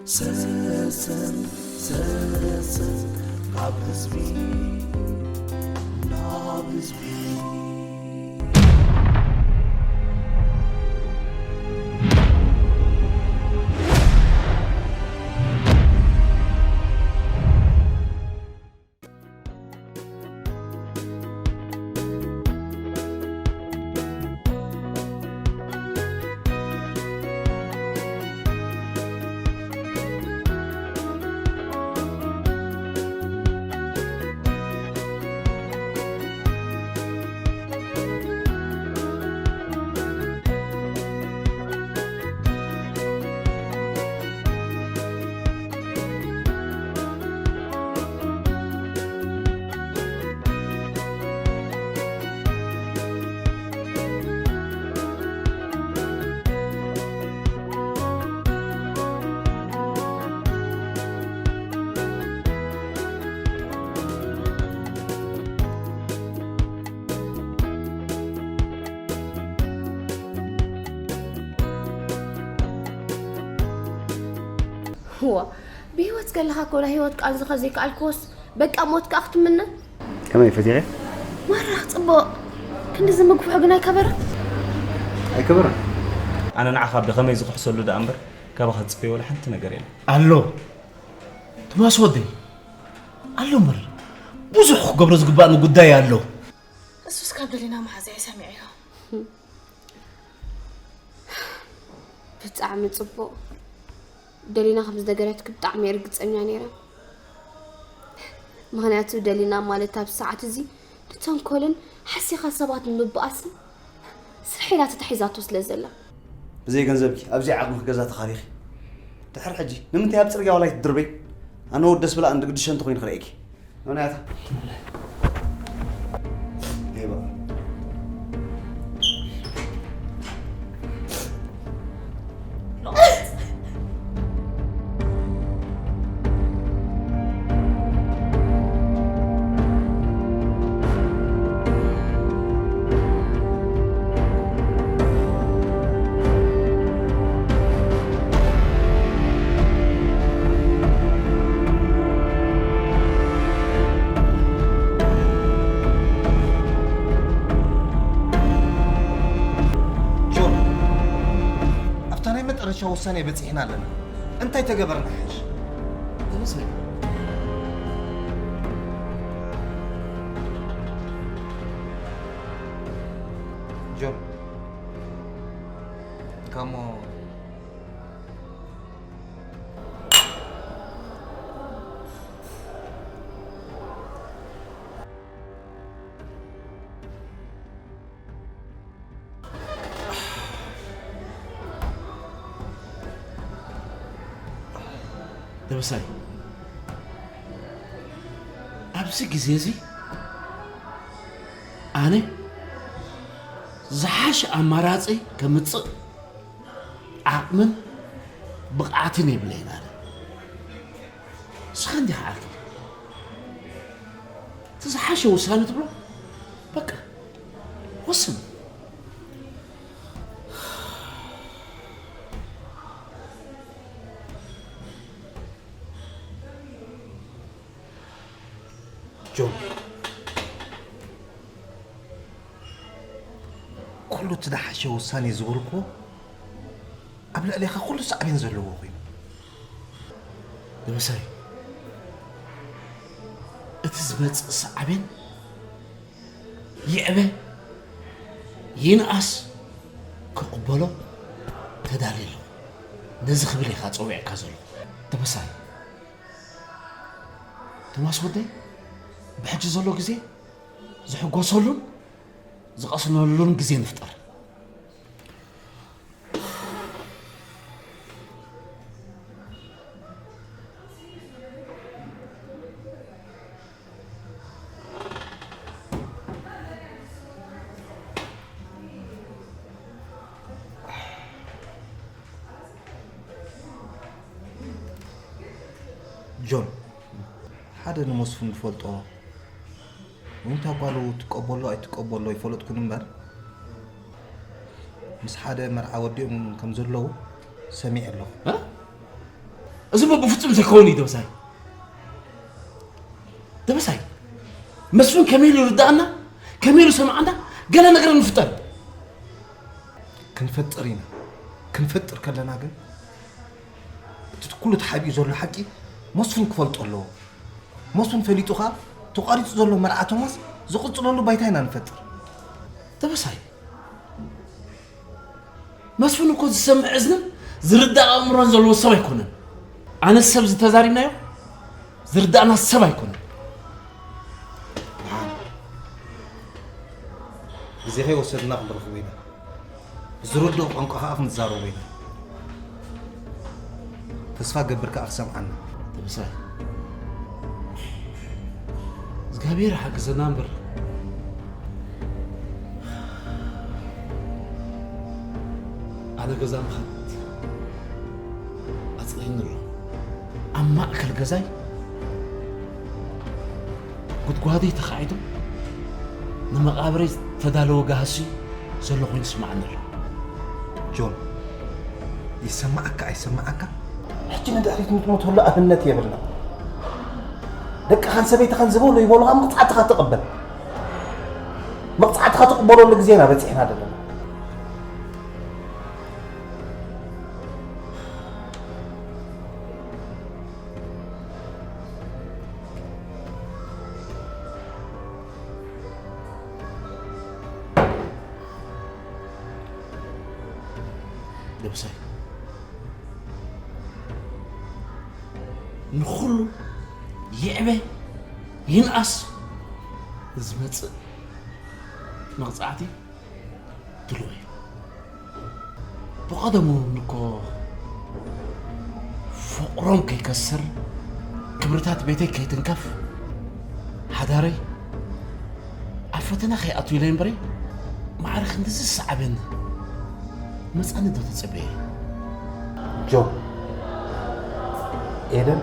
ሰሰን ሰሰን ካብ ህዝቢ ናብ ህዝቢ። እዋ፣ ብህይወት ከለኻ እኮ ናይ ህይወት ቃንዝኻ ዘይከኣልክዎስ፣ በቃ ሞት ከኣ ክትምነ? ከመይ ፈቲሐ? ማራ ጽቡቕ። ክንድዚ ምግፍሑ ግን ኣይከበረን። ኣይከበረን። ኣነ ንዓኻ ብኸመይ ዝኽሕሰሉ ደኣ እምበር፣ ካባኻ ዝጽበዮ ወላ ሓንቲ ነገር የለን። ኣሎ። ቶማስ ወደይ። ኣሎ እምበር። ብዙሕ ክገብሮ ዝግባእኒ ጉዳይ ኣሎ። እሱስ ካብ ደሊና መሓዛይ ሰሚዐዮ። ብጣዕሚ ጽቡቕ። ደሊና ከም ዝነገረትኪ ብጣዕሚ እየ ርግጸኛ ነይረ። ምኽንያቱ ደሊና ማለት ኣብዚ ሰዓት እዚ ንተንኮልን ሓሲኻ ሰባት ንምብኣስን ስርሐይ ኢላ ተታሒዛቶ ስለ ዘላ። ብዘይ ገንዘብኪ ኣብዚ ዓቕምኺ ገዛ ተኻሪኺ። ድሕሪ ሕጂ ንምንታይ ኣብ ጽርግያ ዋላ ኣይትድርበይ? ኣነ ወዲ ደስ ብላ እንድግድሸ እንተኾይኑ ክርእየኪ። ሆነ ያታ ሌባ። ጆን፣ ኣብታ ናይ መጠረሻ ውሳኔ በጺሕና ኣለና። እንታይ ተገበርና ሕጂ? ተመስገን። ጆን፣ ካሞ ደበሳይ፣ ኣብዚ ግዜ እዚ ኣነ ዝሓሸ ኣማራጺ ከምጽእ ዓቕምን ብቕዓትን የብለይን ኣነ። ንስኻ እንዲኻ ዓርኪ። እቲ ዝሓሸ ውሳነ ትብሎ፣ በቃ፣ ወስን። ጆን፣ ኩሉ እቲ ዝሓሸ ውሳኔ ዝበልኩዎ ኣብ ልዕሌኻ ኩሉ ሳዕቤን ዘለዎ ኮይኑ። ደበሳይ፣ እቲ ዝመጽእ ሳዕቤን ይዕበ ይንኣስ ክቕበሎ ተዳልየ ኣለኹ። ነዚ ክብል ኢኻ ጸዊዕካ ዘለኹ። ደበሳይ፣ ቶማስ ወደይ፣ ብሕጂ ዘሎ ግዜ ዝሕጎሰሉን ዝቐስነሉን ግዜ ንፍጠር። ጆን፣ ሓደ ንመስፍን ዝፈልጦ፣ እታ ጓሉ ትቀበሎ ኣይትቀበሎ ኣይፈለጥኩን እምበር፣ ምስ ሓደ መርዓ ወዲኦም ከም ዘለዉ ሰሚዐ ኣለኹ። እ? እዚ እሞ ብፍጹም ዘይከውን እዩ ደበሳይ። ደበሳይ፣ መስፍን ከመይ ኢሉ ይርድኣና፣ ከመይ ኢሉ ሰምዓና፣ ገለ ነገር ንፍጠር። ክንፈጥር ኢና። ክንፈጥር ከለና ግን እቲ ኩሉ ተሓቢኡ ዘሎ ሓቂ መስፍን ክፈልጦ ኣለዎ። መስፍን ፈሊጡ ኸኣ ተቋሪጹ ዘሎ መርዓ ቶማስ ዝቕጽለሉ ባይታ ኢና ንፈጥር። ደበሳይ፣ መስፍን እኮ ዝሰምዕ እዝንን ዝርዳእ ኣእምሮን ዘለዎ ሰብ ኣይኮነን። ኣነ ሰብ ዝተዛሪብናዮ ዝርዳእና ሰብ ኣይኮነን። ግዜ ከይወሰድና ክንረኽቦ ኢና። ብዝረድኦ ቋንቋ ከዓ ክንዛረቦ ኢና። ተስፋ ገብር ከዓ ክሰምዓና። ተበሳይ፣ እግዚኣብሔር ሓግዘና እምበር ኣነ ገዛ ምኻድ ኣጽሊእኒ ኣሎ። ኣብ ማእከል ገዛይ ጉድጓደይ ተኻዒቱ ንመቓብረይ ዝተዳለወ ጋህሲ ዘሎ ኮይኑ ይስምዓኒ ኣሎ። ጆን፣ ይሰማዓካ ኣይሰማዓካ፣ ሕጂ ንድሕሪት ንጥምተሉ ኣብነት የብልና። ደቅኻን ሰበይትኻን ዝበሎ ይበሉኻ፣ መቕጻዕትኻ ተቐበል። መቕጻዕትኻ ትቕበለሉ ግዜና በጺሕና ዘለና። ደብሳይ ንኹሉ ይዕበ ይንኣስ ዝመጽእ መቕጻዕቲ ድሉው እዩ። ብቐደሙ እውን እኮ ፍቕሮም ከይከስር፣ ክብርታት ቤተይ ከይትንከፍ፣ ሓዳረይ ኣብ ፈተና ከይኣቱ ኢለ እምበሪ፣ ማዕረ ክንድዚ ዝሰዓበኒ መጻኒ ዶ ተጸበየ? ጆን፣ ኤደን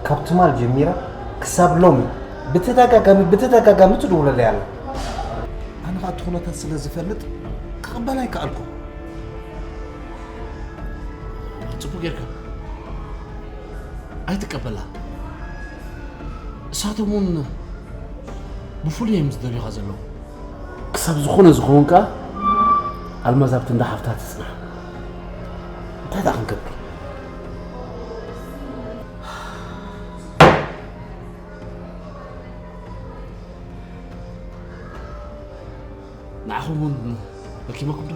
ካብ ትማል ጀሚራ ክሳብ ሎሚ ብተደጋጋሚ ብተደጋጋሚ ትድውለለይ ኣላ። ኣነ ከዓ እቲ ኩነታት ስለ ዝፈልጥ ክቕበል ኣይከኣልኩ። ጽቡቅ ጌርካ ኣይትቀበላ። እሳቶም እውን ብፍሉይ እዮም ዝደልዩኻ ዘለዉ። ክሳብ ዝኾነ ዝኸውን ከኣ ኣልማዝ ኣብቲ እንዳ ሓፍታ ትጽናሕ። እንታይ ደኣ ክንገብር? ንዓኹም እውን ደኪመኩም ዶ?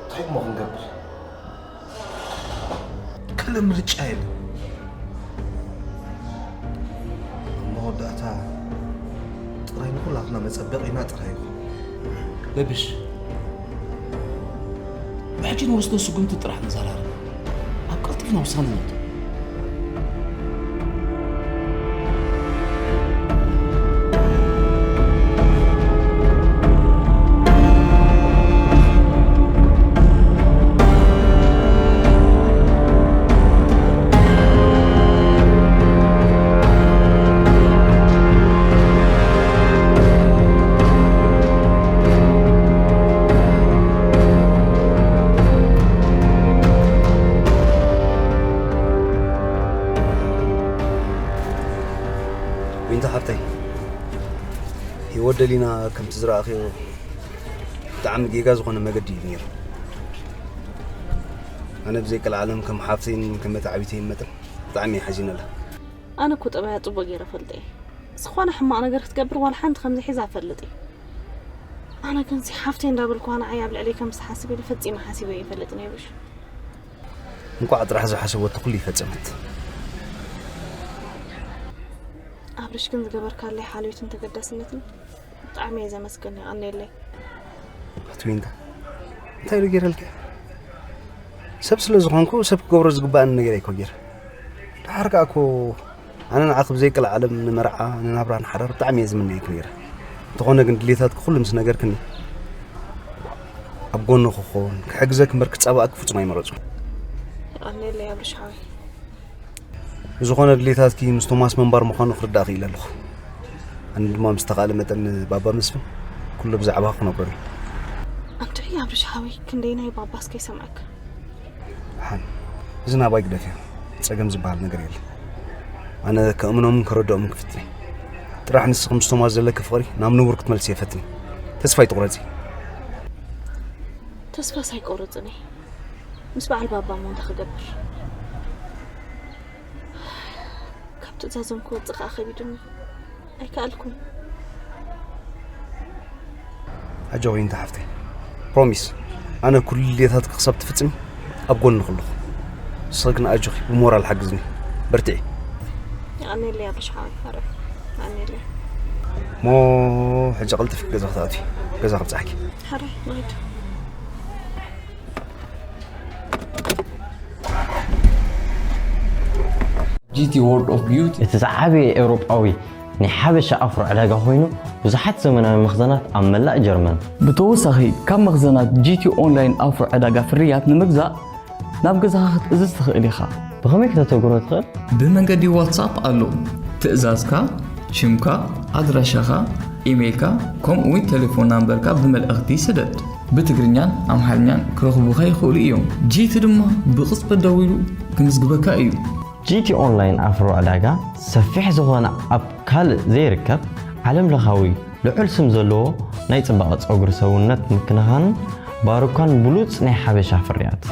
እንታይ እሞ ክንገብር? ካልእ ምርጫ የለን። ኣብ መወዳእታ ጥራይ ንኹላትና መጸበቒና ጥራይ ይኹን። ለብሽ፣ ብሕጂ ንወስዶ ስጉምቲ ጥራሕ ንዘራረብ። ኣብ ቀልጢፍና ውሳነ ነውጽእ። ዊንታ ሓፍተይ፣ ህይወት ደሊና ከምቲ ዝረኣኽዮ ብጣዕሚ ጌጋ ዝኾነ መገዲ እዩ ነይሩ። ኣነ ብዘይ ቀልዓለም ከም ሓፍተይን ከም መታዕቢተይን መጠን ብጣዕሚ እየ ሓዚነላ። ኣነ እኮ ጠባያ ጽቡቕ ገይረ እፈልጦ እየ። ዝኾነ ሕማቕ ነገር ክትገብር ዋላ ሓንቲ ከም ዘይሕዛ እፈልጥ እየ። ኣነ ግን ሲ ሓፍተይ እንዳበልኩዋ ንዓይ ኣብ ልዕለይ ከም ዝሓስብ ኢለ ፈጺመ ሓሲበ ኣይፈልጥን እየ ብሽ። እንቋዕ ጥራሕ ዝሓሰበቶ ኩሉ ይፈጸመት። ኣብርሽ ግን ዝገበርካለይ ሓልዮትን ተገዳስነትን ብጣዕሚ እየ ዘመስግን። የቐንየለይ። ኣቲ ዊንታ፣ እንታይ ኢሉ ገይረልካ? ሰብ ስለ ዝኾንኩ ሰብ ክገብሮ ዝግባኣኒ ነገር እኮ ገይረ። ደሓር ከኣ እኮ ኣነ ንዓኺ ብዘይ ቀልዓለም ንመርዓ ንናብራ ንሓዳር ብጣዕሚ እየ ዝምነየኪ ነይረ። እንተኾነ ግን ድሌታትኪ ኩሉ ምስ ነገርክኒ ኣብ ጎንኺ ክኸውን ክሕግዘኪ እምበር ክጻባኣኪ ፍጹም ኣይመረጽኩን። የቐንየለይ ኣብርሽ ሓወይ። ብዝኾነ ድሌታትኪ ምስ ቶማስ ምንባር ምዃኑ ክርዳእ ክኢለ ኣለኹ። ኣነ ድማ ምስ ተኻእለ መጠን ንባባ መስፍን ኩሉ ብዛዕባኺ ክነግሮ እየ። ኣንቱዒ ኣብርሽ ሓወይ፣ ክንደይ ናይ ባባስ ከይሰምዐካ። ሓን፣ እዚ ናባይ ግደፍዮ። ጸገም ዝበሃል ነገር የለን። ኣነ ከእምኖምን ከረድኦምን ክፍትን እየ። ጥራሕ ንስኺ ምስ ቶማስ ዘለኪ ፍቕሪ ናብ ንቡር ክትመልስዮ ፈትኒ። ተስፋ ኣይትቑረጺ። ተስፋስ ኣይቆርጽን እየ። ምስ በዓል ባባ እሞ እንታይ ክገብር? ካብ ትእዛዞም ክወጽእ ከኣ ከቢዱኒ። ኣይከኣልኩን። ኣጆኺ ዊንታ ሓፍተይ። ፕሮሚስ፣ ኣነ ኩሉ ድሌታትኪ ክሳብ ትፍጽሚ ኣብ ጎንኺ ኣለኹ። ንስኺ ግን ኣጆኺ ብሞራል ሓግዝኒ። በርትዒ። የቐንየለይ ኣብርሽ ሓወይ። ኣረ፣ የቐንየለይ። እሞ ሕጂ ቀልጢፍኪ ገዛ ክትኣትዊ። ገዛ ክብጽሓኪ። ኣረ፣ ንኸይድ። ጂ ቲ World of Beauty። እቲ ዝዓበየ ኤውሮጳዊ ናይ ሓበሻ ኣፍሮ ዕዳጋ ኮይኑ፣ ብዙሓት ዘመናዊ መኽዘናት ኣብ መላእ ጀርመን። ብተወሳኺ፣ ካብ መኽዘናት ጂ ቲ ኦንላይን ኣፍሮ ዕዳጋ ፍርያት ንምግዛእ ናብ ገዛኻ ክትእዝዝ ትኽእል ኢኻ። ብኸመይ ከተተግብሮ ትኽእል? ብመንገዲ ዋትሳፕ ኣሎ። ትእዛዝካ፣ ሽምካ፣ ኣድራሻኻ፣ ኢሜይልካ፣ ከምኡ'ውን ቴሌፎን ናምበርካ ብመልእኽቲ ስደድ። ብትግርኛን ኣምሓርኛን ክረኽቡኻ ይኽእሉ እዮም። ጂ ቲ ድማ ብቕጽበት ደዊሉ ክምዝግበካ እዩ። ጂ ቲ ኦንላይን ኣፍሮ ዕዳጋ ሰፊሕ ዝኾነ ኣብ ካልእ ዘይርከብ ዓለም ለኻዊ ልዑል ስም ዘለዎ ናይ ጽባቐ ጸጉሪ ሰውነት ምክንኻንን ባሩካን ብሉጽ ናይ ሓበሻ ፍርያት።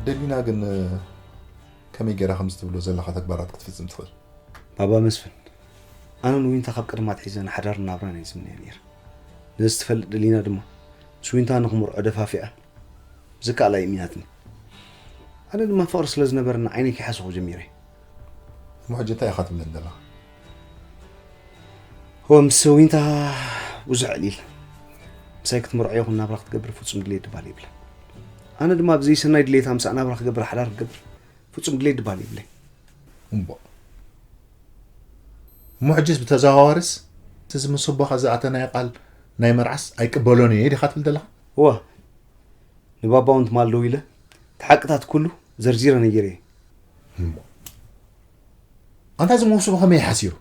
ደሊና ግን ከመይ ገይራ ከምዚ ትብሎ ዘለኻ ተግባራት ክትፍጽም ትኽእል? ባባ መስፍን፣ ኣነን ዊንታ ካብ ቀደም ኣትሒዘ ንሓዳርን ናብራን እየ ዝምነያ ነይረ። ነዚ ትፈልጥ ደሊና ድማ ምስ ዊንታ ንኽምርዖ ደፋፊኣ ብዝከኣላ የእሚናትኒ። ኣነ ድማ ፍቕሪ ስለ ዝነበረና ዓይነይ ከይሓሰኹ ጀሚረ። እሞ ሕጂ እንታይ ኢኻ ትብለኒ ዘለኻ? እወ፣ ምስ ዊንታ ብዙሕ ዕሊል። ምሳይ ክትምርዖ ይኹን ናብራ ክትገብር ፍጹም ድሌት ድባል የብለን። ኣነ ድማ ብዘይሰናይ ድሌታ ምስኣ ናብራ ክገብር ሓዳር ክገብር ፍጹም ድሌት ድባል የብለይ። እምቦ እሞ ሕጅስ ብተዘዋዋርስ እቲ ምስ ኣቦኻ ዝኣተናዮ ቃል ናይ መርዓስ ኣይቅበሎን እየ ዲኻ ትብል ዘለኻ? እወ፣ ንባባ እውን ትማል ደው ኢለ እቲ ሓቅታት ኩሉ ዘርዚረ ነጊረዮ። እምቦ ኣንታ እዚ መውስቦ ከመይ ሓሲሩ?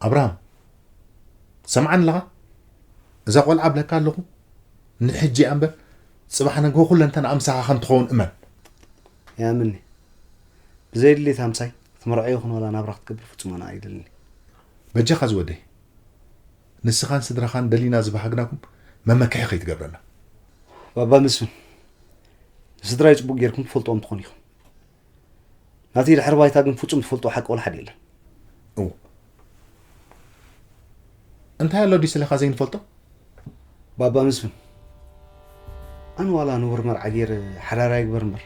ኣብርሃም፣ ትሰምዓኒ ኣለኻ? እዛ ቆልዓ እብለካ ኣለኹ፣ ንሕጂ እያ እምበር፣ ጽባሕ ነግሆ ኩለንተናኣ ምሳኻ ከም ትኸውን እመን። ይኣምኒ። ብዘይ ድሌት ኣምሳይ ክትምርዖ ይኹን ዋላ ናብራ ክትገብር ፍጹም ኣነ ኣይደልን። በጃኻ ዝወደይ፣ ንስኻን ስድራኻን ደሊና ዝባህግናኩም መመክሒ ከይትገብረና። ባባ መስፍን፣ ንስድራይ ጽቡቕ ጌርኩም ትፈልጥዎም ትኾኑ ኢኹም። ናተይ ድሕሪ ባይታ ግን ፍጹም ትፈልጥዎ ሓቂ ወላ ሓደ የለን። እዎ። እንታይ ኣሎ ድዩ ስለኻ ዘይንፈልጦ? ባባ መስፍን፣ ኣነ ዋላ ንቡር መርዓ ገይረ ሓዳር ኣይግበር እምበር፣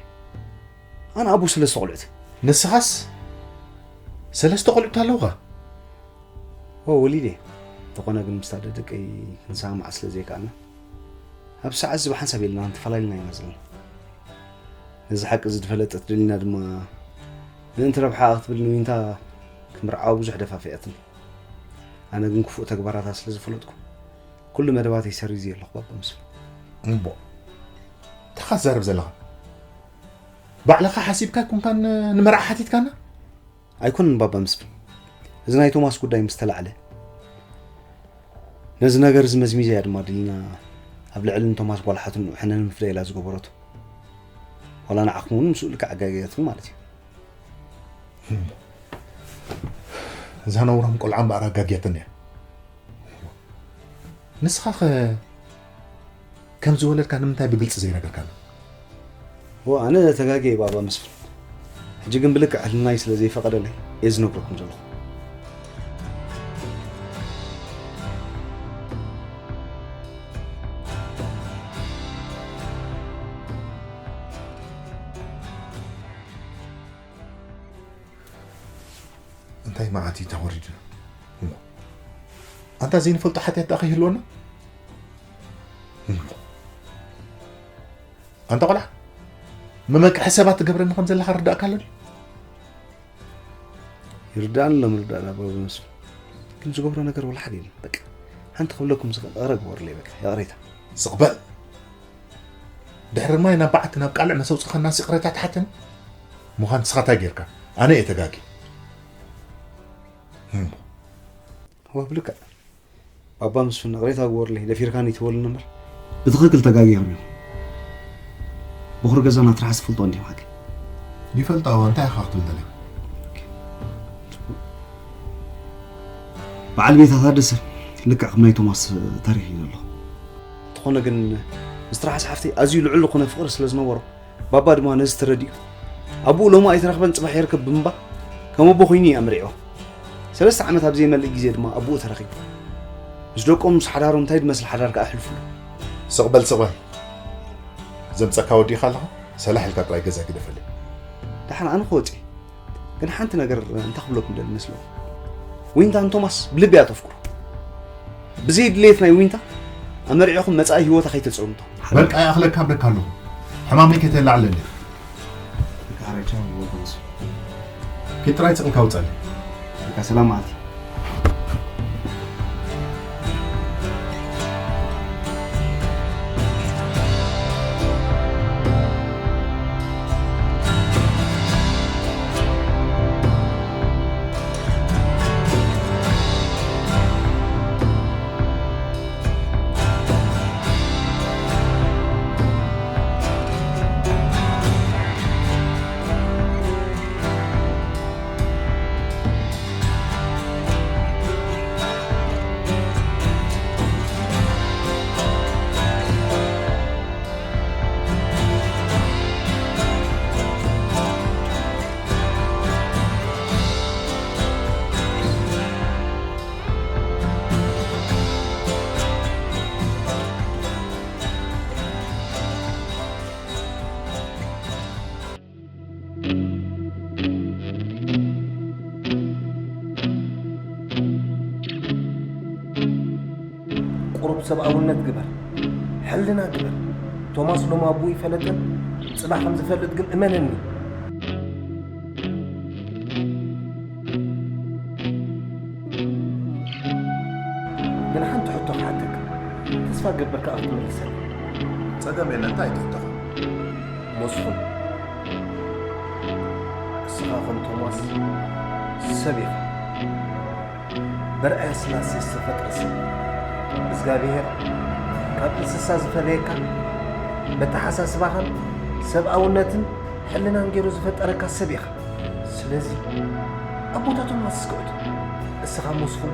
ኣነ ኣቦ ሰለስተ ቆልዑት። ንስኻስ ሰለስተ ቆልዑት ኣለውኻ? ኦ፣ ወሊደ። እንተኾነ ግን ምስታ ደደቀይ ክንሰማማዕ ስለ ዘይከኣልና፣ ኣብ ሰዓት እዚ ብሓንሳብ የለናን፣ ተፈላሊና ኢና ዘለና። ነዚ ሓቂ እዚ ዝፈለጠት ደሊና ድማ ምእንቲ ረብሓኣ ክትብል ንዊንታ ክምርዓዋ ብዙሕ ደፋፊኣትኒ። ኣነ ግን ክፉእ ተግባራታ ስለ ዝፈለጥኩ፣ ኩሉ መደባተይ ሰሪዘዮ ኣለኹ ባባ መስፍን። እምቦ፣ እንታይ ኢኻ ትዛረብ ዘለኻ? ባዕልኻ ሓሲብካ ኣይኮንካን ንመርዓ ሓቲትካና? ኣይኮነን ባባ መስፍን፣ እዚ ናይ ቶማስ ጉዳይ ምስ ተላዕለ፣ ነዚ ነገር እዚ መዝሚዘያ ድማ ደሊና ኣብ ልዕሊ ንቶማስ ጓል ሓትንኡ ሕነ ንምፍዳይ ኢላ ዝገበረቶ። ዋላ ንዓኹም እውን ምስኡ ልክዕ ኣጋግያትኩም ማለት እዩ። እዛ ነውራም ቆልዓ እምበኣር ኣጋግያትኒ እያ። ንስኻ ኸ ከም ዝወለድካ ንምንታይ ብግልጺ ዘይነገርካና? እወ፣ ኣነ ተጋግየ ባባ መስፍን። ሕጂ ግን ብልክዕ ሕልናይ ስለ ዘይፈቐደለይ እየ ዝነግረኩም ዘለኹ። እንታይ መዓት እዩ ተወሪዱና? እሞ ኣንታ ዘይንፈልጦ ሓጢኣት ደኣ ከይህልወና? ኣንታ ቆልዓ፣ መመቅሒ ሰባት ትገብረኒ ከም ዘለኻ ርዳእካ ኣሎ ድዩ? ይርዳእኒ ኣሎ ምርዳእ ናብ ኣቦ መስፍን። ግን ዝገብሮ ነገር ወላ ሓደ የለን። በቃ፣ ሓንቲ ክብለኩም ዝኽእል፣ እቕረ ግበሩለይ በቃ፣ ይቕሬታ። ስቕ በል። ድሕሪ ማይ ናብ በዓቲ ናብ ቃልዕ መሰውፅኻናስ ይቕሬታ ትሓተኒ? ምዃን ንስኻ እንታይ ጌርካ? ኣነ እየ ተጋጊ። ህም። እወ፣ ብልክዕ። ባባ መስፍን፣ ይቕሬታ ግበሩለይ፣ ደፊርካኒ ኣይትበሉኒ እምበር። ብትኽክል ተጋጊኹም ኢኹም። በኹሪ ገዛና ጥራሕ ዝፈልጦ እንድዮም ሓቂ። ይፈልጦ፣ እወ፣ እንታይ ኢኻ ክትብል ደሊኻ? በዓል ቤት ኣታ ደሰ፣ ልክዕ ከም ናይ ቶማስ ታሪኽ እዩ ዘሎ። እንተኾነ ግን፣ ምስ ትርሓስ ሓፍተይ ኣዝዩ ልዑል ዝኾነ ፍቕሪ ስለ ዝነበሮ፣ ባባ ድማ ነዚ ተረዲኡ፣ ኣቦኡ ሎሚ ኣይተረኽበን ጽባሕ ይርከብ ብምባል፣ ከም ኣቦ ኮይኑ እዩ ኣምሪዕዎ። ሰለስተ ዓመት ኣብ ዘይመልእ ግዜ ድማ ኣቦኡ ተረኺቡ። ምስ ደቆም፣ ምስ ሓዳሮም እንታይ ዝመስል ሓዳር ከኣ ኣሕልፉሉ። ስቕ በል፣ ስቕ በል። ዘምጸካ ወዲእካ ኣለኻ? ሰላሕ ኢልካ ጥራይ ገዛ ግደፈለይ። ደሓን ኣነ ክወጽእ እየ። ግን ሓንቲ ነገር እንታይ ክብለኩም ደሊ መስለኩም? ዊንታን ቶማስ ብልቢ እያ ተፍቅሮ። ብዘይ ድሌት ናይ ዊንታ ኣመሪዕኹም መጻኢ ህይወታ ከይተጸልምቶ። በቃ ይኣኽለካ እብለካ ኣለኹ። ሕማመይ ከይተላዕለኒ። በቃ ሓራይ ቻው ይበልኩም። ኪድ ጥራይ ጽቕልካ ውጻለይ። በቃ ሰላም መዓልቲ። ቁሩብ ሰብኣውነት ግበር፣ ሕልና ግበር። ቶማስ ሎሚ ኣቦኡ ይፈለጠን ጽባሕ ከም ዝፈልጥ ግን እመነኒ። ግን ሓንቲ ሕቶ ክሓተካ፣ ተስፋ ገብር ከኣ ክትምልሰለይ። ጸገም የለን፣ እንታይ ትሕተኻ? መስፍን፣ እስኻ ከም ቶማስ ሰብ ኢኻ። በርኣያ ስላሴ ዝተፈጥረ ሰብ። እግዚኣብሔር ካብ እንስሳ ዝፈለየካ፣ በተሓሳስባኻን ሰብኣውነትን ሕልናን ገይሩ ዝፈጠረካ ሰብ ኢኻ። ስለዚ፣ ኣብ ቦታ ቶማስ እስከ እቶ። እስኻ መስፍን፣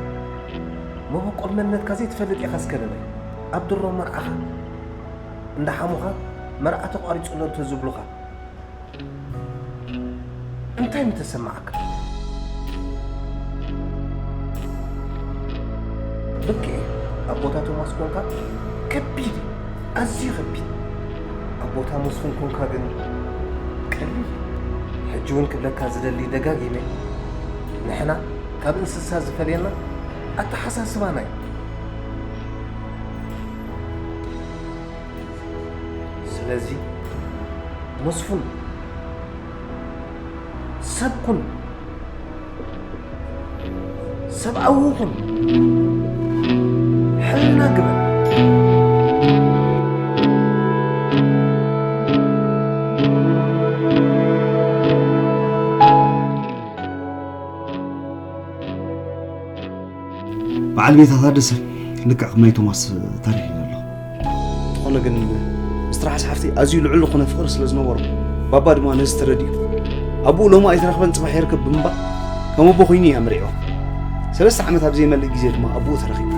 መበቆል መንነትካ ዘይትፈልጥ ኢኻ እስከ ንበል። ኣብ ድሮ መርዓኻ፣ እንዳ ሓሙኻ መርዓ ተቋሪጹ ኣሎ እንተ ዝብሉኻ፣ እንታይ ምተሰማዓካ? ብክ ኣብ ቦታ ቶማስ ኮንካ ከቢድ እዩ፣ ኣዝዩ ከቢድ። ኣብ ቦታ መስፍን ኮንካ ግን ቀሊል እዩ። ሕጂ እውን ክብለካ ዝደሊ ደጋጊመ፣ ንሕና ካብ እንስሳ ዝፈልየና ኣተሓሳስባና እዩ። ስለዚ መስፍን፣ ሰብ ኩን፣ ሰብኣዊ ኩን፣ ሕልና ግበር። በዓል ቤት ኣታ ደሰ ልክዕ ከም ናይ ቶማስ ታሪኽ እዩ ዘሎ። እንተኾነ ግን ምስ ትርሓስ ሓፍተይ ኣዝዩ ልዑል ዝኾነ ፍቕሪ ስለ ዝነበሮ፣ ባባ ድማ ነዚ ተረዲኡ፣ ኣቦኡ ሎሚ ኣይተረኽበን ጽባሕ ይርከብ ብምባል ከም ኣቦ ኮይኑ እዩ ኣምሪዕዎ። ሰለስተ ዓመት ኣብ ዘይመልእ ግዜ ድማ ኣቦኡ ተረኺቡ።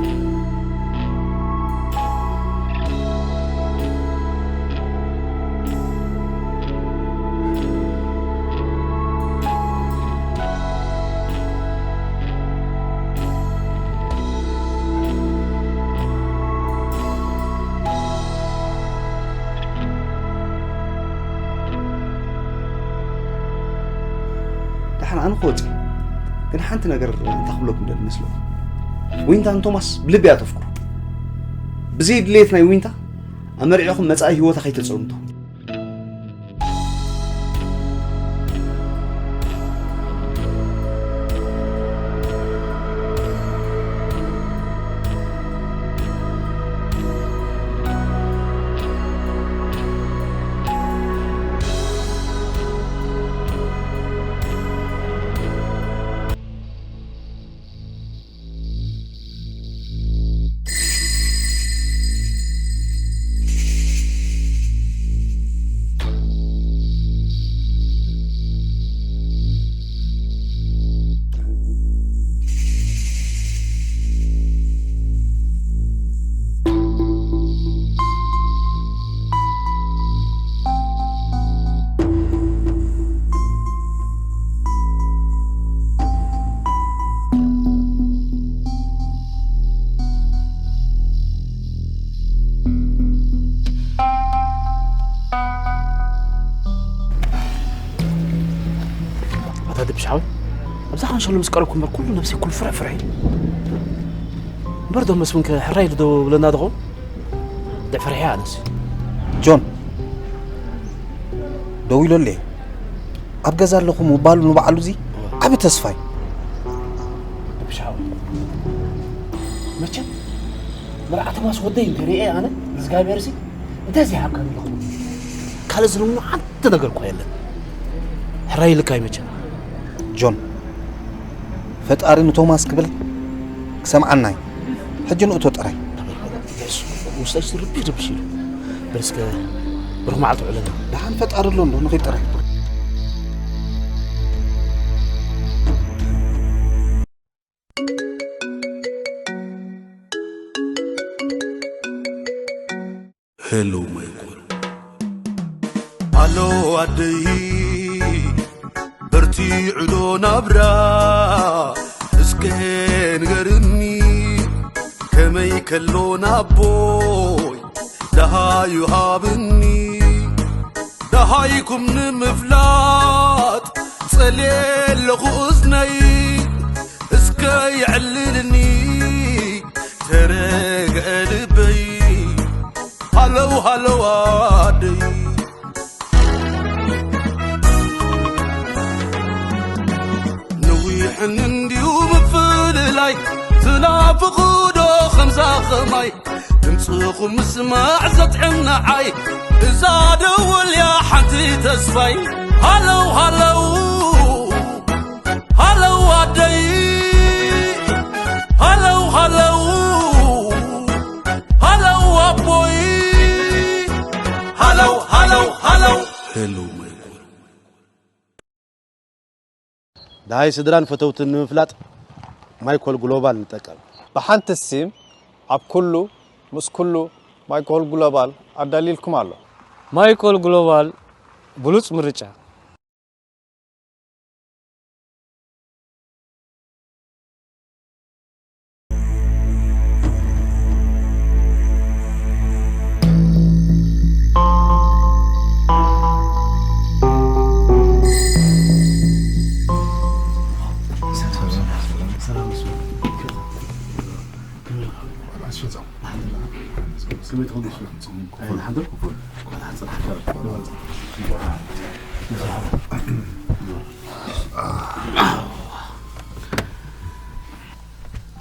ደሓን ኣነ ክወጽእ፣ ግን ሓንቲ ነገር እንታይ ክብለኩም ደሊ መስለኩም? ዊንታ ንቶማስ ብልቢ እያ ተፍቅሮ። ብዘይ ድሌት ናይ ዊንታ ኣመሪዕኹም መጻኢ ህይወታ ከይተጸልምቶ። ኣታ ድብሽ ሓወይ፣ ኣብዛ ሓንሸሎ ምስ ቀረብኩ እምበር ኩሉ ነብሰይ ኩሉ ፍርሕ ፍርሕ ኢሉ። እምበር ዶ መስፍን ከ ሕራይ ኢሉ ዶ ብለና ዶ ኸውን? ድዕ ፈሪሐ ኣነስ። ጆን፣ ደዊለለይ። ኣብ ገዛ ኣለኹ ምባሉ ንባዕሉ እዚ ዓቢ ተስፋ እዩ። ድብሽ ሓወይ፣ መቸም መርዓ ቶማስ ወደይ እንተሪኤ ኣነ ንእግዚኣብሔር ሲ እንታይ ዘይሃብካኒ ኣለኹ? ካልእ ዝልምኖ ሓንቲ ነገር እኳ የለን። ሕራይ ኢልካ እዩ መቸም። ጆን፣ ፈጣሪ ንቶማስ ክብል ክሰምዓና እዩ። ሕጂ ንእቶ ጥራይ። ውሽጣችሁ ርብሽ ርብሽ ኢሉ። በል እስከ ብሩኽ መዓልቲ ውዕለና። ደሓን ፈጣሪ ኣሎ እንዶ ንኺድ ጥራይ። ሄሎ ማይኮል። ሃሎ ኣደይ በርቲዑ ዶ ናብራ እስከ ንገርኒ ከመይ ከሎ ናቦይ ደሃዩ ሃብኒ ደሃይኩም ንምፍላጥ ጸልየ ኣለኹ እዝነይ እስከ የዕልልኒ ተረግአ ልበይ ሃለው ሃለው ኣደይ ነዊሕን እንድዩ ምፍልላይ ትናፍቑ ዶ ከምዛ ኸማይ ድምፅኹም ምስማዕ ዘጥዕም ንዓይ እዛ ደወል እያ ሓንቲ ተስፋይ ሃለው ሃለው ሃለው ኣደይ ሃለው ሃለው ሃለው ኣቦይ ሃለው ሃለው ሃለው ሄሎ ማይኮል ደሃይ ስድራን ፈተውትን ንምፍላጥ ማይኮል ግሎባል ንጠቀም። ብሓንቲ ሲም ኣብ ኩሉ ምስ ኩሉ ማይኮል ግሎባል ኣዳልይልኩም ኣሎ። ማይኮል ግሎባል ብሉጽ ምርጫ።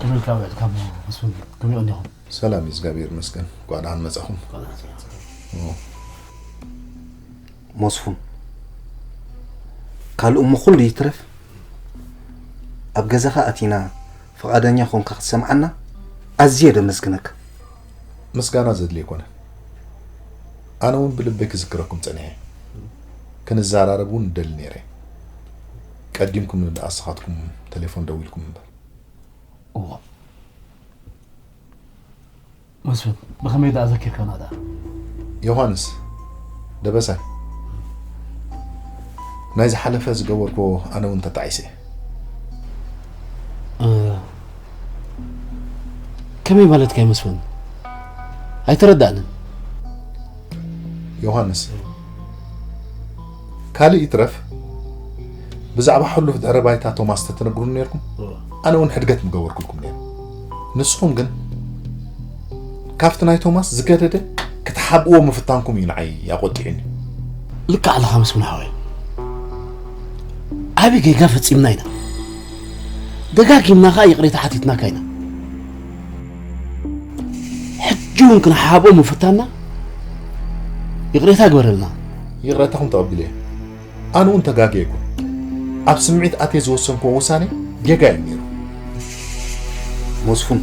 ከመይ ኢልካ ውዕልካ መስፍን? ከመይ ቀኒኹም? ሰላም እዩ እግዚኣብሔር ይመስገን። እንኳዕ ደሓን መጻኹም። መስፉን፣ ካልእ እሞ ኩሉ ይትረፍ፣ ኣብ ገዛኻ ኣቲና ፍቓደኛ ኾንካ ክትሰምዓና ኣዝየ ደመስግነካ። ምስጋና ዘድልዮ ኣይኮነን። ኣነ እውን ብልበይ ክዝክረኩም ጸኒሐ። ክንዘራረብ እውን እደሊ ነይረ። ቀዲምኩም ንስኻትኩም ቴሌፎን ደዊልኩም እምበር። እዎ። መስፍን፣ ብኸመይ ደኣ ዘኪርካና ደኣ? ዮሃንስ፣ ደበሳይ፣ ናይ ዝሓለፈ ዝገበርክዎ ኣነ እውን ተጣዒሰ እየ። እ፣ ከመይ ማለትካ እዩ መስፍን? ኣይተረዳእንን። ዮሃንስ፣ ካልእ ይትረፍ፣ ብዛዕባ ሕሉፍ ድሕረ ባይታ ቶማስ ተትነግሩኒ ነይርኩም፣ ኣነ እውን ሕድገት ምገበርኩልኩም ነይረ። ንስኹም ግን ካብቲ ናይ ቶማስ ዝገደደ ክትሓብእዎ ምፍታንኩም እዩ ንዓይ ኣቖጢዑኒ። ልክዕ ኣለኻ መስፍን ሓወይ። ዓቢ ጌጋ ፈጺምና ኢና። ደጋጊምና ኸኣ ይቕሬታ ሓቲትናካ ኢና። ሕጂ እውን ክንሓብኦ ምፍታንና ይቕሬታ ግበረልና። ይቕሬታኹም ተቐቢለ እየ። ኣነ እውን ተጋግየ እኮ። ኣብ ስምዒት ኣትየ ዝወሰንክዎ ውሳኔ ጌጋ እዩ ነይሩ። መስፉን፣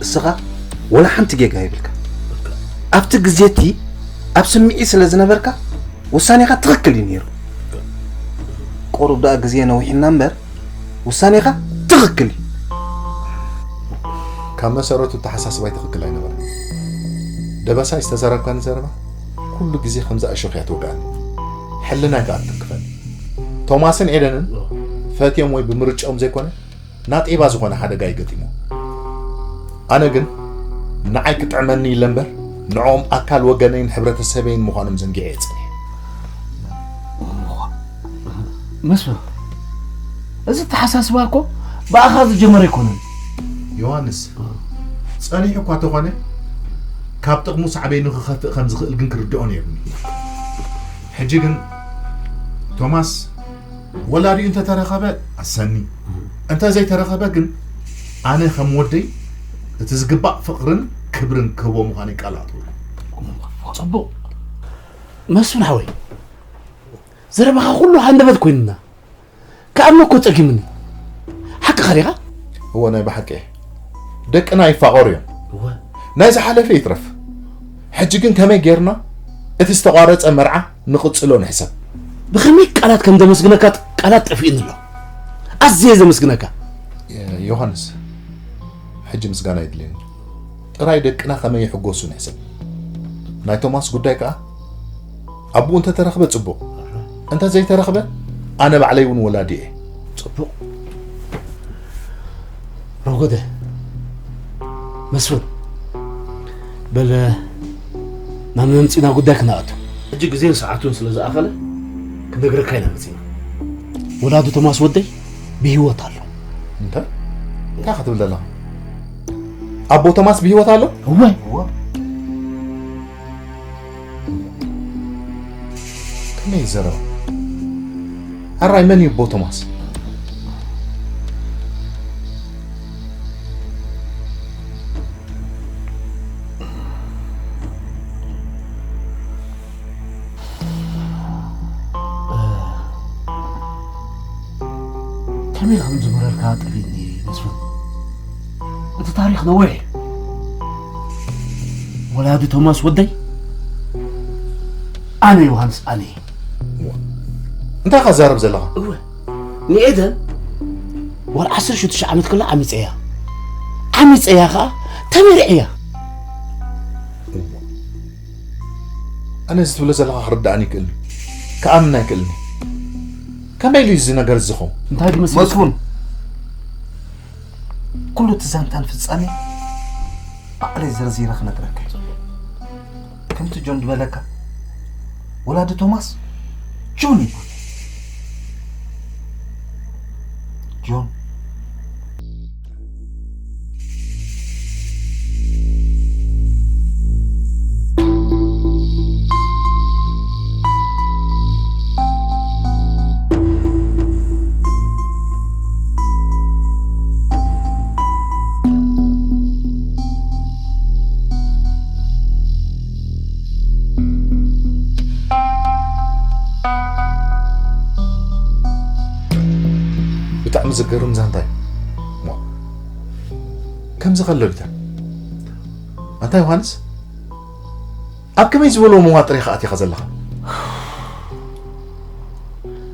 እስኻ ወላ ሓንቲ ጌጋ የብልካ። ኣብቲ ግዜ እቲ ኣብ ስምዒት ስለ ዝነበርካ ውሳኔኻ ትኽክል እዩ ነይሩ። ቁሩብ ደኣ ግዜ ነዊሕና እምበር ውሳኔኻ ትኽክል እዩ። ካብ መሰረቱ ኣተሓሳስባይ ትኽክል ኣይነበረን። ደበሳይ ዝተዘረብካኒ ዘረባ ኩሉ ግዜ ከምዛ እሾኽ እያ ትወግኣኒ። ሕልናይ ከኣ ትትንክፈኒ። ቶማስን ኤደንን ፈትዮም ወይ ብምርጭኦም ዘይኮነ ናጤባ ዝኾነ ሓደጋ እዩ ገጢምዎም። ኣነ ግን ንዓይ ክጥዕመኒ ኢለ እምበር ንዕኦም ኣካል ወገነይን ሕብረተሰበይን ምዃኖም ዘንጊዐ እየ ጸኒሐ። መስፍን፣ እዚ ኣተሓሳስባ እኮ ብኣኻ ዝጀመረ ኣይኮነን። ዮሃንስ፣ ጸኒሑ እኳ ተኾነ ካብ ጥቕሙ ሳዕቤኑ ክኸፍእ ከም ዝኽእል ግን ክርድኦ ነይሩኒ። ሕጂ ግን ቶማስ ወላዲኡ እንተተረኸበ ኣሰኒ፣ እንተዘይተረኸበ ግን ኣነ ከም ወደይ እቲ ዝግባእ ፍቕርን ክብርን ክህቦ ምዃነይ ቃል ኣእትወሉ። ጽቡቕ መስፍን ሓወይ፣ ዘረባኻ ኩሉ ሃንደበት ኮይንና ክኣምኖ እኮ ጸጊምኒ። ሓቅኻ ዲኻ? እወ ናይ ብሓቂ እየ። ደቅና ይፋቐሩ እዮም። እወ ናይ ዝሓለፈ ይትረፍ። ሕጂ ግን ከመይ ጌርና እቲ ዝተቋረጸ መርዓ ንቕጽሎ ንሕሰብ። ብኸመይ ቃላት ከም ዘመስግነካ ቃላት ጠፊእኒ ኣሎ። ኣዝየ ዘመስግነካ። ዮሃንስ፣ ሕጂ ምስጋና የድልየኒ። ጥራይ ደቅና ከመይ ይሕጎሱ ንሕሰብ። ናይ ቶማስ ጉዳይ ከኣ ኣቦኡ እንተተረኽበ ጽቡቕ፣ እንተዘይተረኽበ ኣነ ባዕለይ እውን ወላዲ እየ። ጽቡቕ ረጎደ መስፍን፣ በለ ናብ መምጺና ጉዳይ ክነኣቱ። ሕጂ ግዜን ሰዓቱን ስለ ዝኣኸለ ክንነግረካ ኢና መጺና። ወላዲ ቶማስ ወደይ ብህይወት ኣሎ። እንታይ እንታይ ክትብል ዘለኻ? ኣቦ ቶማስ ብህይወት ኣሎ? እወ ከመይ ይዘረባ? ኣራይ መን እዩ ኣቦ ቶማስ? ከመይ ከም ዝመረርካ ጠፊእኒ መስፍን። እቲ ታሪኽ ነዊሕ እዩ። ወላዲ ቶማስ ወደይ ኣነ ዮሃንስ ኣነ እየ። እንታይ ኢኻ ትዛረብ ዘለኻ? እወ ንኤደን ወላ ዓሰርተ ሽዱሽተ ዓመት ከላ ዓሚፀያ ዓሚፀያ ከዓ ተመሪዐያ። ኣነ እዚ ትብሎ ዘለኻ ክርድኣኒ ይክእልኒ ክኣምን ኣይክእልኒ። ከመይ ኢሉ እዩ እዚ ነገር ዝኸውን? እንታይ ድመስል መስፍን፣ ኩሉ እቲ ዛንታን ፍጻሜ ባዕለይ ዘርዚረ ክነግረካ እየ። ከምቲ ጆን ዝበለካ ወላዲ ቶማስ ጆን ይባል። ጆን ብጣዕሚ ዘገርም ዛንታ እዩ። እሞ፣ ከምዚ ከሎ ቢታ፣ ኣንታ ዮሃንስ፣ ኣብ ከመይ ዝበሎ መዋጥር ኢኻ ኣቲኻ ዘለኻ?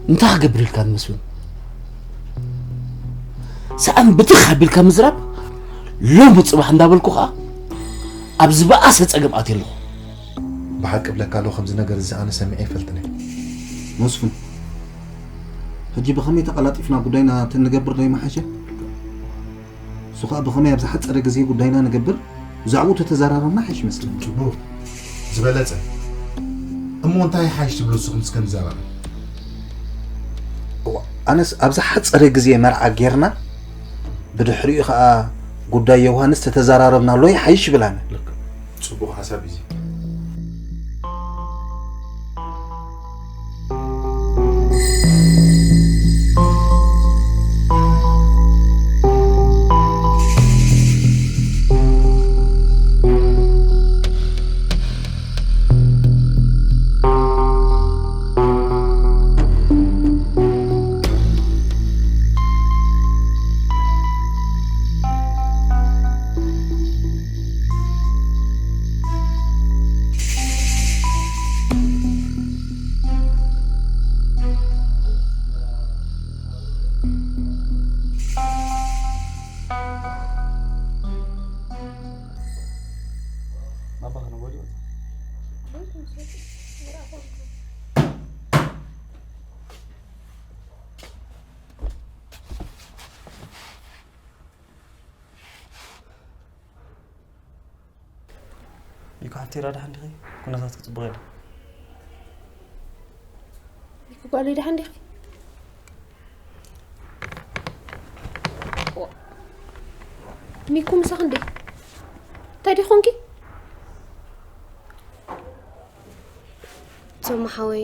እንታይ ክገብር ኢልካ መስፍን? ሰኣን ብትኽ ኣቢልካ ምዝራብ ሎሚ ጽባሕ እንዳበልኩ ኸኣ ኣብ ዝበኣሰ ጸገም ኣትየ ኣለኹ። ብሓቂ እብለካ ኣለኹ፣ ከምዚ ነገር እዚ ኣነ ሰሚዐ ኣይፈልጥን እየ። መስፍን፣ ሕጂ ብኸመይ ተቐላጢፍና ጉዳይና ተንገብር ዶ ይመሓሸ? እሱ ኸኣ ብኸመይ ኣብ ዝሓጸረ ግዜ ጉዳይና ንገብር? ብዛዕባኡ ተተዘራረብና ሓይሽ መስለኒ። ጽቡቕ፣ ዝበለጸ። እሞ እንታይ ሓይሽ ትብሉ ንስኹም እስከ ንዘራረብ። እዋ፣ ኣነስ ኣብ ዝሓጸረ ግዜ መርዓ ጌርና ብድሕሪኡ ኸኣ ጉዳይ ዮሃንስ ተተዘራረብናሉ ይሓይሽ ይብል ኣነ። ጽቡቕ ሓሳብ እዩ። ይኩ ሓፍተይ ራዳ ሓንዲኺ ኩነታት ክጽቡቕ የለ። ይኩ ጓለይ ደሓን ዲኺ? ሚኩ ምሳኺ እንዴ? እንታይ ዲኹንኪ? ቶማ ሓወይ፣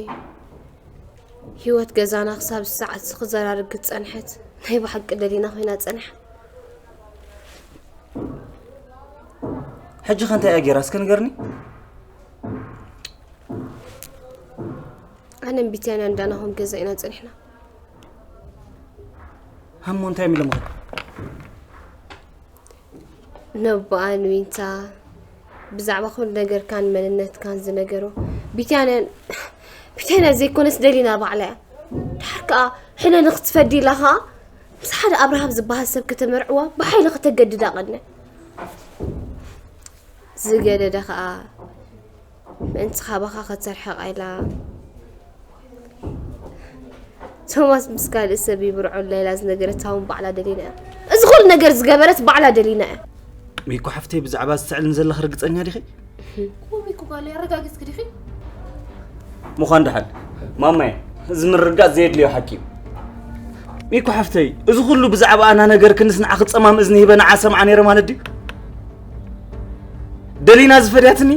ህይወት ገዛና ክሳብ ሰዓት ክዘራርግ ዝጸንሐት ናይ ብሓቂ ደሊና ኮይና ጸንሐ። ሕጂ ከ እንታይ እያ ጌራ እስከ ንገርኒ? ኣነን ቢትያንያን ዳናኹም ገዛ ኢና ጸኒሕና። ሃሞ እንታይ ሚሎምኸ? ነቦኣን ዊንታ ብዛዕባ ኩሉ ነገርካን መንነትካን ዝነገሮ ቢትያንያን ቢትያንያ ዘይኮነስ ደሊና ባዕላ እያ። ድሓር ከኣ ሕነ ንክትፈዲ ኢላ ከኣ ምስ ሓደ ኣብርሃም ዝበሃል ሰብ ከተመርዕዋ ብሓይሊ ከተገድዳ ቀነ ዝገደደ ከኣ ምእንቲ ካባኻ ክትርሕቕ ኢላ ቶማስ ምስ ካልእ ሰብ ይብርዖ ኣላ ኢላ ዝነገረታ እውን ባዕላ ደሊና እያ። እዚ ኩሉ ነገር ዝገበረት ባዕላ ደሊና እያ። ሚኮ ሓፍተይ ብዛዕባ ዝትዕልን ዘለኺ ርግጸኛ ዲኺ? ኮሚኩ ጓለይ ኣረጋጊጽኪ ዲኺ? ምዃን ደሓን ማማየ፣ እዚ ምርጋጽ ዘየድልዮ ሓቂ እዩ። ሚኮ ሓፍተይ፣ እዚ ኩሉ ብዛዕባኣ እናነገርክንስ ንዓኺ ጸማም እዝኒ ሂበ ንዓ ሰምዓ ነይረ ማለት ድዩ? ደሊና ዝፈድያትኒ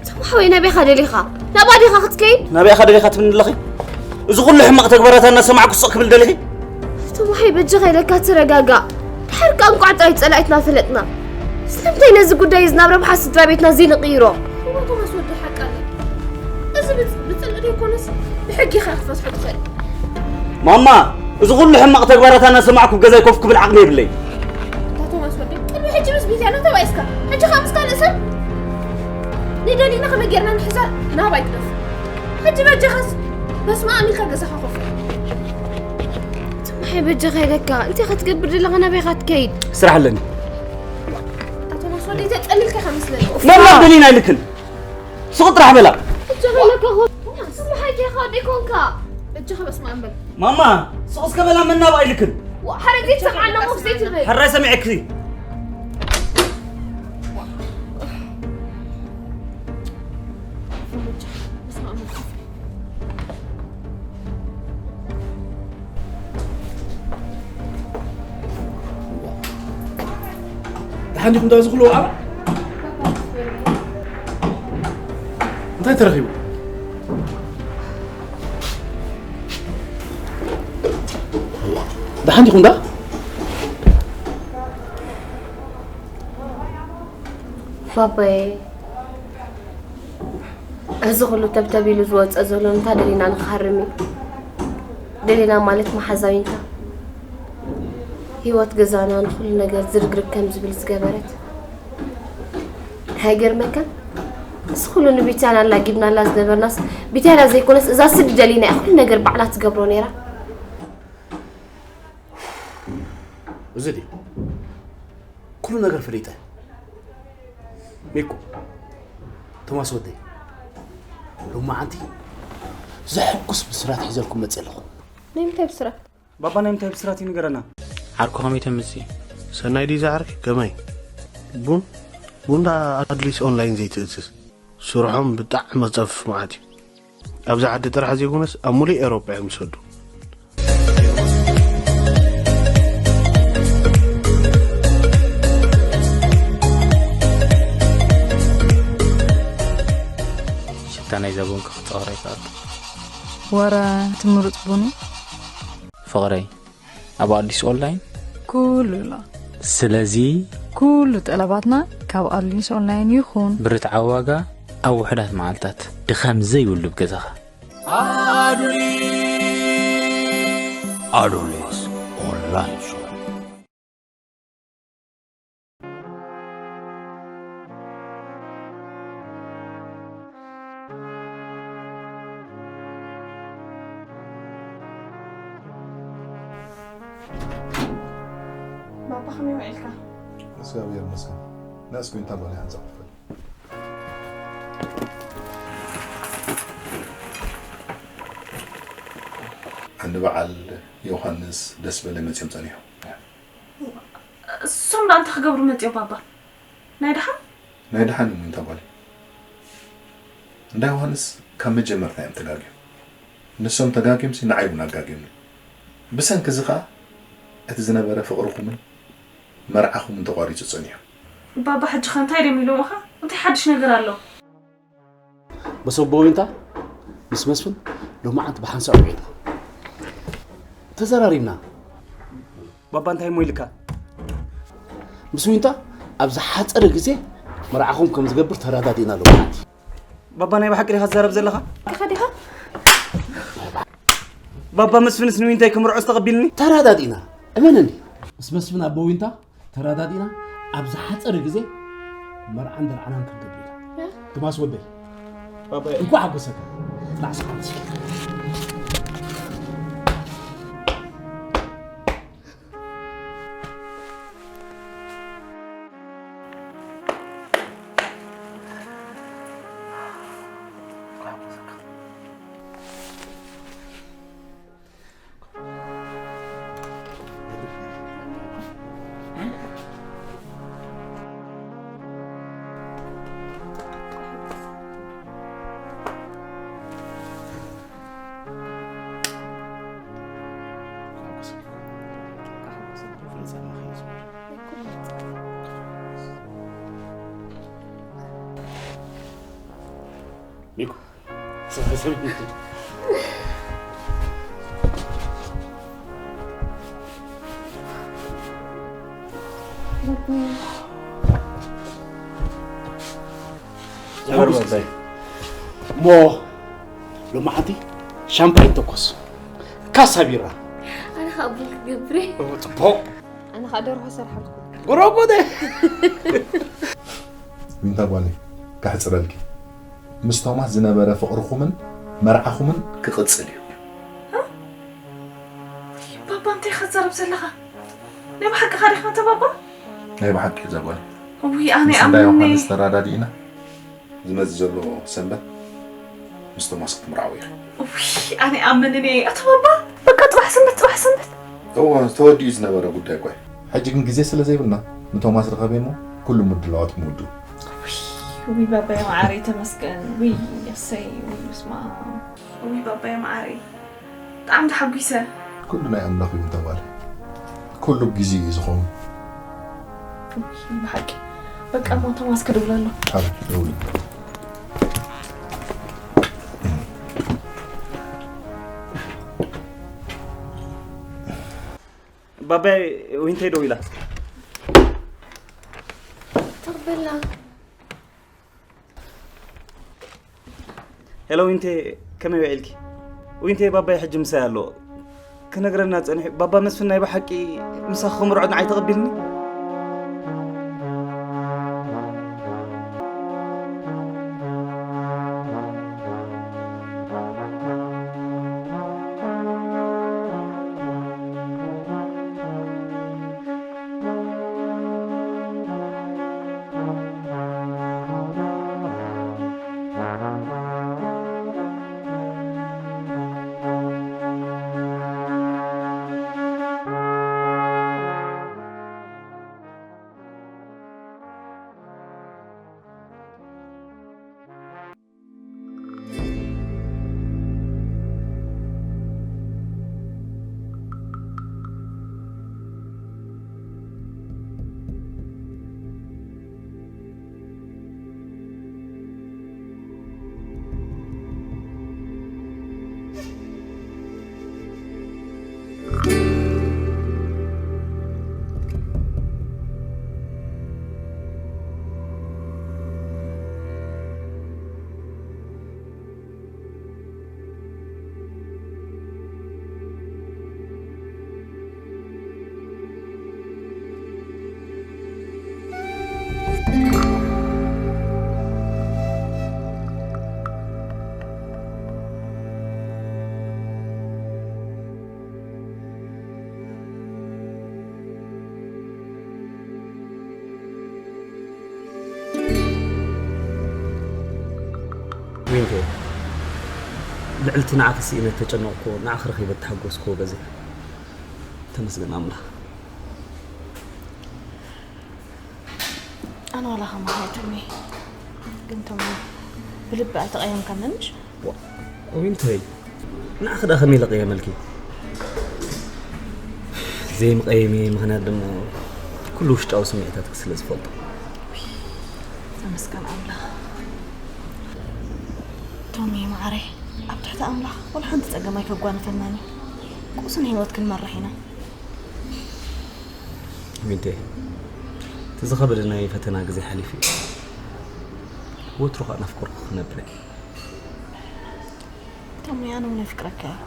ተማሓወይ ናበይ ኢኻ ደሊኻ? ናብኣ ዲኻ ክትከይድ? ናበይ ኢኻ ደሊኻ ትብልኒ ኣለኺ? እዚ ኩሉ ሕማቕ ተግባራታ እናሰማዕኩ ስቕ ክብል ደሊኺ? ተማሓይ በጃኻ ኢለካ ተረጋጋእ። ድሓር ከኣ እንቋዕ ጥራይ ጸላኢትና ፈለጥና። ስለምንታይ ነዚ ጉዳይ እዚ ናብ ረብሓ ስድራ ቤትና ዘይንቕይሮ? እሞ ቶማስ ወዲ ሓቂ ኣለካ። እዚ ብጽ- ብጽልኢ ዘይኮነስ ብሕጊ ኢኻ ክትፈትሖ ትኽእል። ማማ፣ እዚ ኩሉ ሕማቕ ተግባራታ እናሰማዕኩ ኣብ ገዛይ ኮፍ ክብል ዓቕሚ የብለይ። ኣታ ቶማስ ወደይ፣ ቅድሚ ሕጂ ምስ ቢትያና ተባኢስካ፣ ሕጂ ከኣ ምስ ካልእ ሰብ? ንደሊና ከመይ ጌርና ንሕዛ? ናባይ ግደፍ። ሕጂ በጃኻስ በስመ ኣብ ኢልካ ገዛኻ ኮፍ በል። ተማሓይ በጃኻ ኢለካ። እንታይ ኢኻ ትገብር ዘለኻ? ናበይ ኢኻ ትከይድ? ስራሕ ኣለኒ። ኣታ ቶማስ ወደይ፣ ተጸሊልካ ኢኻ መስለኒ። ማማ ደሊና ኣይልክን። ስቕ ጥራሕ በላ። በጃኻ ኢለካ ኮፍ። ተማሓይ ዲኻ ወደይ ኮንካ? በጃኻ በስመ ኣብ በል። ማማ፣ ስቕ እስከ በላ መናብ ኣይልክን። ዋ፣ ሓረግ ዘይትሰምዓና ኮፍ ዘይትብል። ሕራይ ሰሚዐኪ። ደሓን ዲኹም ዶ ዝኽሉ ወዓላ? እንታይ ተረኺቡ? ደሓን ዲኹም ዳ? ባባዬ፣ እዚ ኩሉ ተብተብ ኢሉ ዝወፀ ዘሎ እንታይ ደሊና ንክሃርም እዩ? ደሊና ማለት መሓዛዊንታ፣ ህይወት ገዛና ንኩሉ ነገር ዝርግርግ ከም ዝብል ዝገበረት። ኣይገርመካን? እዚ ኩሉ ንቢትያና ኣላጊብናላ ዝነበርናስ፣ ቢትያና ዘይኮነስ እዛ ስዲ ደሊና እያ ኩሉ ነገር ባዕላ ትገብሮ ነይራ። እዚ ድዩ? ኩሉ ነገር ፈሊጠ። ሚኩ፣ ቶማስ ወደይ፣ ሎማዓንቲ ዘሐጉስ ብስራት ሒዘልኩም መፅእ ኣለኹ። ናይ ምንታይ ብስራት? ባባ ናይ ምንታይ ብስራት እዩ ንገረና። ዓርኩ ከመይ ተምጽእ? ሰናይ ድዩ ዝዓርኪ? ከመይ? ቡን? ቡን ደኣ ኣድሊስ ኦንላይን ዘይትእዝዝ? ስርሖም ብጣዕሚ ጸፍፍ መዓት እዩ። ኣብዚ ዓዲ ጥራሕ ዘይኮነስ ኣብ ሙሉእ ኤውሮጳ እዮም ዝሰዱ። ወንካ ክጻወር ኣይከኣልኩ። ወረ ትምሩጽ ቡኒ? ፍቕረይ፣ ኣብ ኣዲስ ኦንላይን ኩሉ ኣሎ። ስለዚ ኩሉ ጠለባትና ካብ ኣዲስ ኦንላይን ይኹን። ብርትዓዊ ዋጋ ኣብ ውሑዳት መዓልታት። ድኻም ዘይብሉ ኣብ ገዛኻ። ኣዱሊስ። ኣዱሊስ ኦንላይን ሾፕ። ባባ ከመይ ውዒልካ? እግዚኣብሔር ይመስገን። ንእስኩ እንታይ ባሊ ሓንሳብ ክፈል። ኣንዲ በዓል ዮሃንስ ደስ በለ መጺኦም ጸኒሑ። እሶም ደኣ እንታይ ክገብሩ መጺኦም ባባ? ናይ ደሓን? ናይ ደሓን እዮም እንታ ጓለይ። እንዳ ዮሃንስ ካብ መጀመርታ እዮም ተጋግዮም። ንሶም ተጋግዮምሲ ንዓይ እውን ኣጋግዮምኒ። ብሰንኪ እዚ ኸኣ እቲ ዝነበረ ፍቕርኹምን መርዓኹምን ተቋሪጹ ጸኒሑ። ባባ ሕጂ ኸ እንታይ ድዮም ኢሎምኻ? እንታይ ሓድሽ ነገር ኣሎ? በሰቦ ዊንታ ምስ መስፍን ሎማዓንቲ ብሓንሳእ ውዒልና ተዘራሪብና። ባባ እንታይ እሞ ኢልካ? ምስ ዊንታ ኣብ ዝሓጸረ ግዜ መርዓኹም ከም ዝገብር ተረዳዲእና ሎማዓንቲ። ባባ ናይ ብሓቂ ዲኻ ትዛረብ ዘለኻ? ኢኻ ዲኻ? ባባ መስፍንስ ንዊንታይ ክምርዖስ ተቐቢልኒ? ተረዳዲእና። እመነኒ። ምስ መስፍን ኣቦ ዊንታ ተረዳዲእና ኣብ ዝሓጸረ ግዜ መርዓን ደርዓናን ክንገብር ኢና። እ? ትማስ ወደይ። ባባይ። እንኳዕ ሓጎሰካ። ላዕስኻ። ሚኩ። ጀበር በዛይ። እሞ ሎማዓንቲ ሻምፓኝ ተኮስ። ካሳ ቢራ። ኣነ ኸኣ ቡን ክገብር እየ። ጽቡቕ። ኣነ ኸኣ ደርሆ ሰርሓልኩም። ጎረጎደ። ዊንታ ጓለይ፣ ከሕጽረልኪ። ምስ ቶማስ ዝነበረ ፍቕርኹምን መርዓኹምን ክቕጽል እዩ። እ? ባባ፣ እንታይ ኢኻ ትዛረብ ዘለኻ? ናይ ብሓቅኻ ዲኻ ኣንታ ባባ? ናይ ብሓቂ እዛ ጓል። እውይ፣ ኣነ ምስንዳ ኣምኔ። ዮሃንስ ተራዳዲእና ዝመጽእ ዘሎ ሰንበት ምስ ቶማስ ክትምርዓው ኢኺ። እውይ፣ ኣነ ኣምንን እየ። ኣታ ባባ፣ በቃ ጽባሕ ሰንበት፣ ጽባሕ ሰንበት። እወ፣ ተወዲኡ ዝነበረ ጉዳይ እኮ እዩ። ሕጂ ግን ግዜ ስለ ዘይብልና ንቶማስ ርኸቤ እሞ ኩሉ ምድላዋት ምውዱ። ውይ፣ ውይ፣ ባባየ መዓረይ ተመስገን። ውይ፣ የሰይ፣ ውይ፣ በስመ ኣብ። ውይ፣ ባባየ መዓረይ። ብጣዕሚ ተሓጒሰ። ኩሉ ናይ ኣምላኽ እዩ እንተባለ፣ ኩሉ ብግዜኡ እዩ ዝኸውን። ውይ፣ ብሓቂ። በቃ እሞ ቶማስ ክድውለሉ። ኣረ፣ ደውሉ። ባባይ ዊንተይ ደው ኢላ። ተቕበላ። ሄሎ ዊንቴ፣ ከመይ ውዒልኪ? ዊንቴ፣ ባባይ ሕጂ ምሳይ ኣሎ። ክነግረና ጸኒሑ። ባባ መስፍን ናይ ብሓቂ ምሳኺ ክምርዖ ንዓይ ተቐቢልኒ? ልዕልቲ ንዓኺ ስኢነ ተጨነቕኩ፣ ንዓኺ ረኺበ ተሓጎስኩ በዚሕ። ተመስገን ኣምላኽ። ኣነ ዋላ ከማኻ ኣይትሁኒ፣ ግን ቶም ብልቢ ኣይተቐየምካንን ምሽ? ዋ፣ ዊንተይ፣ ንዓኺ ደኣ ከመይ ኢለ ቀየመልኪ? ዘይምቐየሚ ምኽንያት ድማ ኩሉ ውሽጣዊ ስምዒታትኪ ስለ ዝፈልጦ። ተመስገን ኣምላኽ። ቶሚ መዓረይ፣ ኣብ ትሕቲ ኣምላኽ ወላ ሓንቲ ጸገም ኣይከጓንፈናን እዩ። ቁሱን ህይወት ክንመርሕ ኢና። ዊንቴ፣ እቲ ዝኸበደ ናይ ፈተና ግዜ ሓሊፉ እዩ። ወትሩ ኸኣ ናፍቆርኩ ክነብር እየ። ቶሚ፣ ኣነ እውን የፍቅረካ እየ።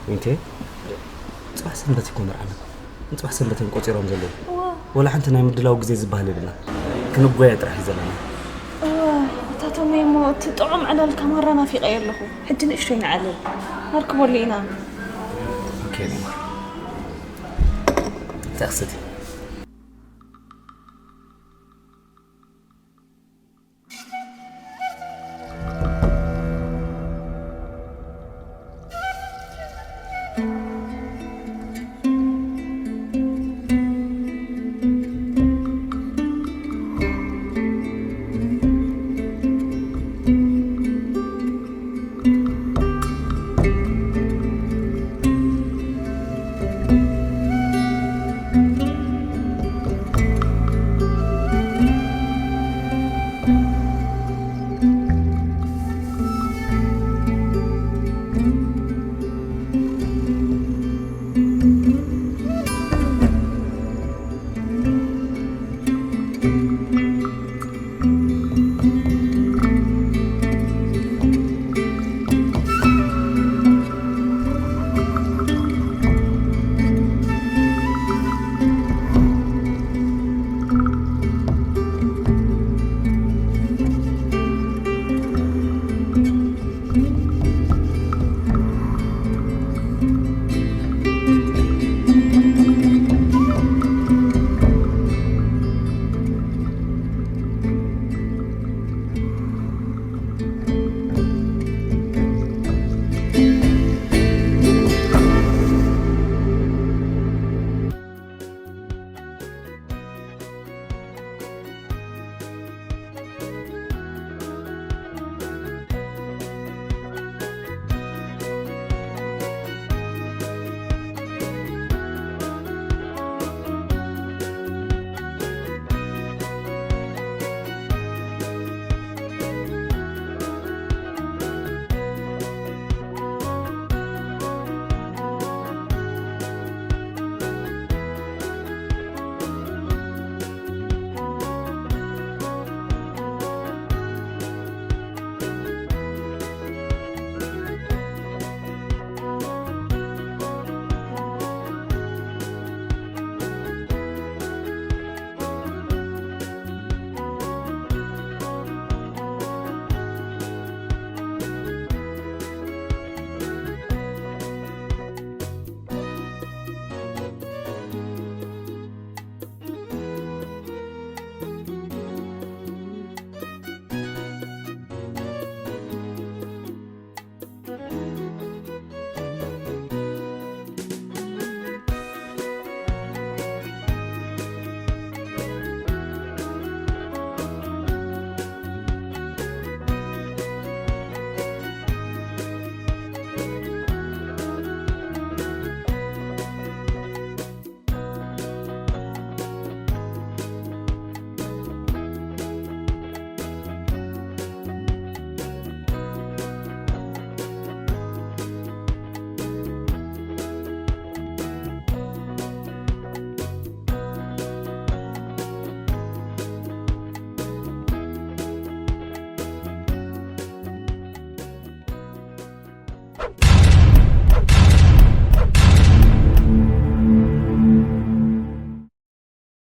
ዊንቴ፣ ጽባሕ ሰንበት እኮ መርዓና። ንጽባሕ ሰንበት እዮም ቆጺሮም ዘለዉ። እዋ። ወላ ሓንቲ ናይ ምድላው ግዜ ዝበሃል የብልና። ክንጓየ ጥራሕ እዩ ዘለና። እዋ፣ እታ ቶሚ እሞ እቲ ጥዑም ዕላልካ ማራ ናፊቐዮ ኣለኹ። ሕጂ ንእሽቶይ ንዓልል። ኣርክበሉ ኢና። ኦኬ፣ ኔማ። እንታይ ክሰቲ?